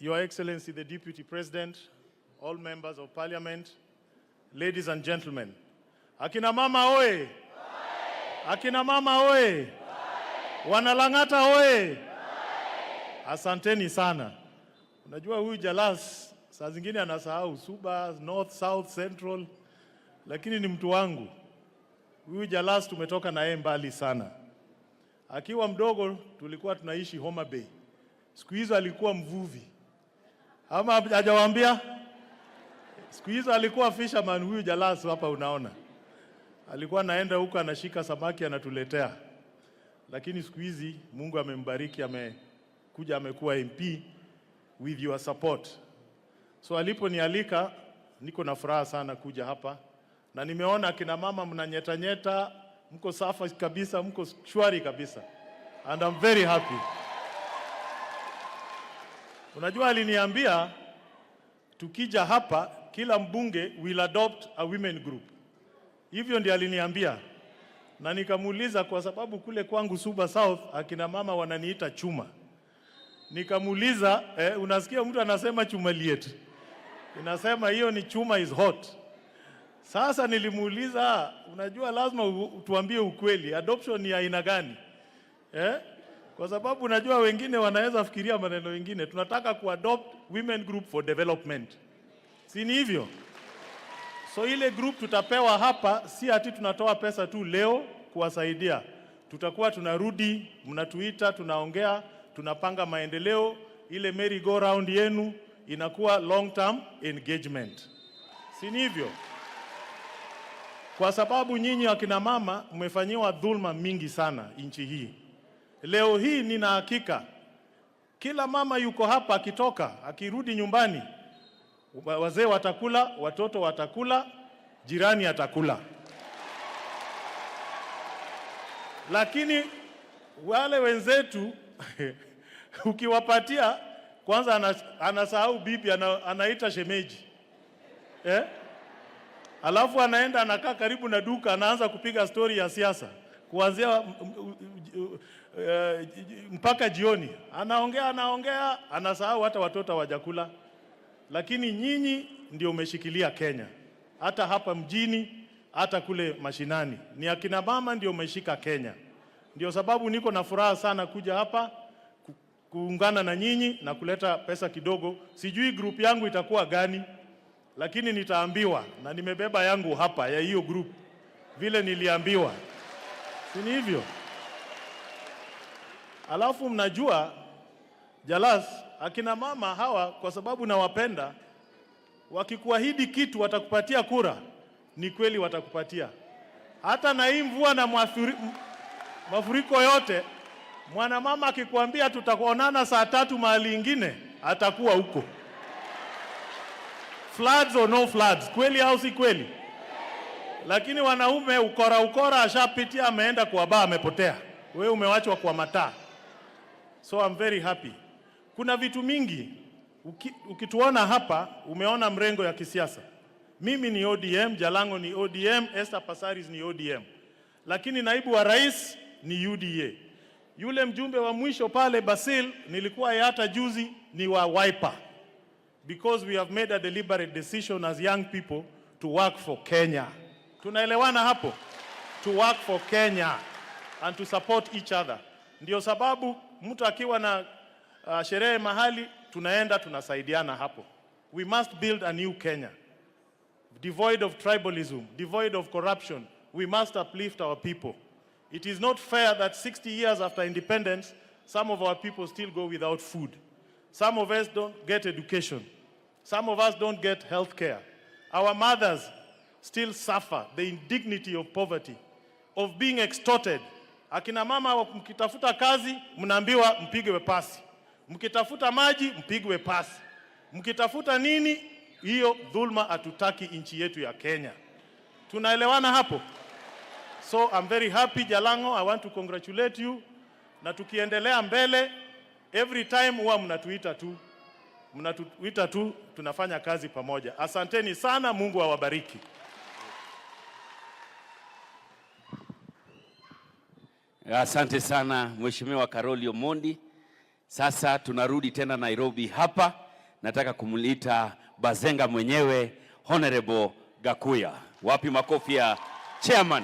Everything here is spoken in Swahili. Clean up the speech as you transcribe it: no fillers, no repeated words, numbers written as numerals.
Your Excellency the Deputy President, all members of Parliament, ladies and gentlemen. Akina mama oye! Akina mama oye! Wanalang'ata oye! Asanteni sana. Unajua huyu Jalas saa zingine anasahau Suba, North, South, Central, lakini ni mtu wangu. Huyu Jalas tumetoka na yeye mbali sana. Akiwa mdogo tulikuwa tunaishi Homa Bay. Siku hizo alikuwa mvuvi. Ama hajawaambia? Siku hizo alikuwa fisherman huyu Jalas hapa unaona. Alikuwa anaenda huko anashika samaki anatuletea. Lakini siku hizi Mungu amembariki, amekuja amekuwa MP with your support. So aliponialika niko na furaha sana kuja hapa na nimeona akina mama mnanyetanyeta, mko safi kabisa, mko shwari kabisa, and I'm very happy. Unajua, aliniambia tukija hapa kila mbunge will adopt a women group. Hivyo ndio aliniambia, na nikamuuliza kwa sababu kule kwangu Suba South akina mama wananiita chuma. Nikamuuliza unasikia mtu anasema chuma liet, inasema hiyo ni chuma is hot. Sasa nilimuuliza, unajua lazima tuambie ukweli, adoption ni aina gani eh? Kwa sababu unajua wengine wanaweza fikiria maneno mengine. Tunataka kuadopt women group for development, si ni hivyo? So ile group tutapewa hapa, si ati tunatoa pesa tu leo kuwasaidia. Tutakuwa tunarudi, mnatuita, tunaongea, tunapanga maendeleo. Ile merry go round yenu inakuwa long term engagement, si ni hivyo? Kwa sababu nyinyi wakina mama mmefanyiwa dhulma mingi sana nchi hii. Leo hii nina hakika kila mama yuko hapa akitoka, akirudi nyumbani, wazee watakula, watoto watakula, jirani atakula. Lakini wale wenzetu ukiwapatia kwanza, anasahau bibi, anaita shemeji eh? Alafu anaenda anakaa karibu na duka, anaanza kupiga stori ya siasa kuanzia mpaka jioni, anaongea anaongea, anasahau hata watoto hawajakula. Lakini nyinyi ndio umeshikilia Kenya, hata hapa mjini, hata kule mashinani, ni akina mama ndio umeshika Kenya. Ndio sababu niko na furaha sana kuja hapa kuungana na nyinyi na kuleta pesa kidogo. Sijui group yangu itakuwa gani, lakini nitaambiwa, na nimebeba yangu hapa ya hiyo group vile niliambiwa, si ni hivyo? Alafu mnajua Jalas, akina mama hawa kwa sababu nawapenda, wakikuahidi kitu watakupatia kura, ni kweli watakupatia. Hata na hii mvua na mafuriko yote, mwanamama akikwambia tutakuonana saa 3 mahali ingine, atakuwa huko. Floods or no floods, kweli au si kweli? Lakini wanaume ukora ukora ashapitia, ameenda kwa baa, amepotea. Wewe umewachwa kwa mataa. So I'm very happy. Kuna vitu mingi ukituona hapa umeona mrengo ya kisiasa. Mimi ni ODM, Jalango ni ODM, Esther Passaris ni ODM. Lakini naibu wa rais ni UDA. Yule mjumbe wa mwisho pale Basil, nilikuwa hata juzi, ni wa Wiper. Because we have made a deliberate decision as young people to work for Kenya. Tunaelewana hapo? To work for Kenya and to support each other. Ndio sababu mtu akiwa na sherehe mahali tunaenda tunasaidiana hapo. We must build a new Kenya devoid of tribalism, devoid of corruption. We must uplift our people. It is not fair that 60 years after independence, some of our people still go without food. Some of us don't get education. Some of us don't get health care. Our mothers still suffer the indignity of poverty, of being extorted. Akina mama mkitafuta kazi mnaambiwa mpigwe pasi, mkitafuta maji mpigwe pasi, mkitafuta nini. Hiyo dhulma hatutaki nchi yetu ya Kenya. Tunaelewana hapo? So I'm very happy Jalango, I want to congratulate you. Na tukiendelea mbele, every time huwa mnatuita tu, mnatuita tu, tunafanya kazi pamoja. Asanteni sana, Mungu awabariki. Asante sana Mheshimiwa Caroli Omondi. Sasa tunarudi tena Nairobi hapa. Nataka kumlita Bazenga mwenyewe, Honorable Gakuya. Wapi makofi ya chairman?